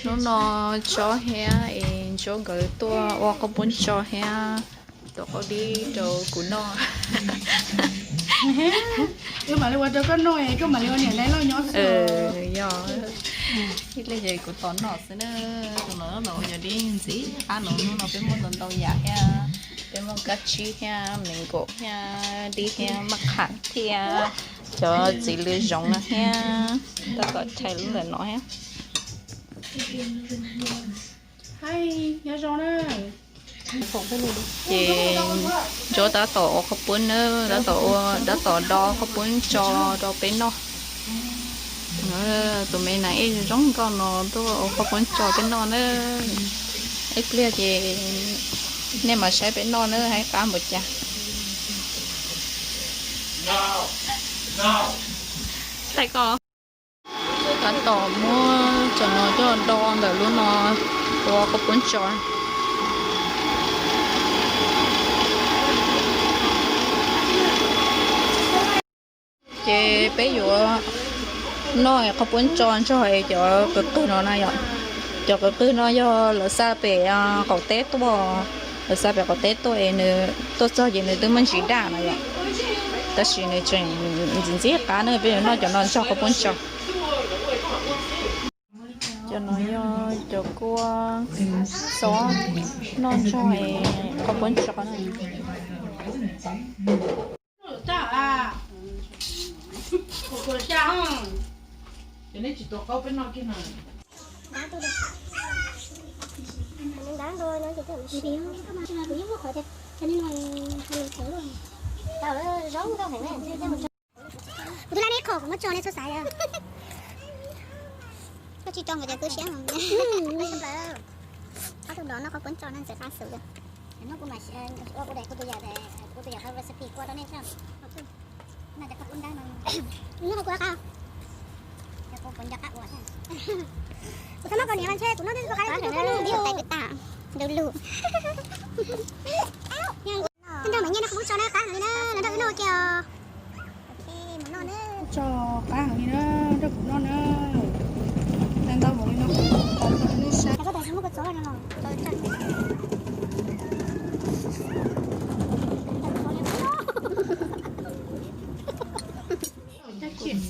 Hnub no Tsob thiab es Ntsuab nkawd tuaj ua qhaub poob tso thiab tuav qaub dib rau kuv noj. Wb mam li ua rau koj noj, koj mam li ua niam tais loj nyob xwb. Yog, ib pliag ces kuv tos noj xwb na. Tus no los ua cov dib ntxim qab no, hnub no peb muaj ntau ntau yam thiab. Peb muaj kab tsib thiab, me nkaum thiab, dib thiab, maj qham thiab, cov txiv lws zoov no thiab. Tab tom rhais lub ntawm no thiab. Ces Ntsuab tab tom ua qhaub poob na, tab tom ua, tab tom do qhaub poob tso rau peb noj. Tus me nas ej zoo nkauj no tuaj ua qhaub poob tso peb noj na. Ib pliag ces nej mam saib peb noj na, haib qab npaum cas. Tab tom muab cov no coj do ntawm lub no ua qhaub poob tso. Ces peb yuav noj qhaub poob tso nrog cov qws qwg no na yom. Cov qws qwg no yog lawv xa pem qaum teb tuaj, lawv xa pem qaum teb tuaj es nws tuaj txog ces nws twb muaj ntsis daj no yom. Tab sis nws tseem ntxim ntxim qab na, peb yuav noj cov no nrog qhaub poob tso. Cov no yog cov kua xob noj nrog qhaub poob tso na. Kuv twb lab neb qhov kuv muab tso nej txhob xav. Koj tsis tso nkawd cov kua siab. Ob tug dov noj qhaub poob tso no ntxim qab xwb. Ua kuv tus yawm, kuv tus yawm recipe kua rau nej. Noj qhaub poob qab. Kuv txhob noj kaus hniav mas ntshe kuv noj twb kua qab, kuv noj twb kua qab. Tais kwv tas, du lug. Nrog mas nyiaj noj qhaub poob tso na, qab heev li na, los nrog wb noj ua ke os. Tso qab heev li na, nrog kuv noj na. Ntau ntau mus li no, nej saib. Kua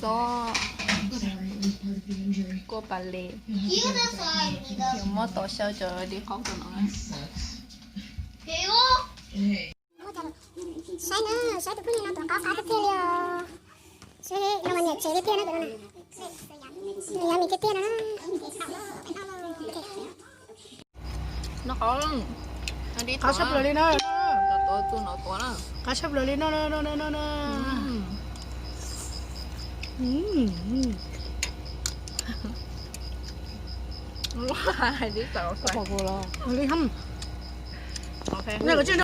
xob, kua pas les, yuav muab tom xyaw cov dib qaub rau no. Saib na, saib tus phooj ywg no tuav qaub qab tiag tiag li os. Saib no mas niam tsev tiag tiag na, cov no na. Nws yav mis tiag tiag na. Noj qab, qab tshaj plaws li na. Qab tshaj plaws li no, no, no, no, no. Li hab. Lawv tsis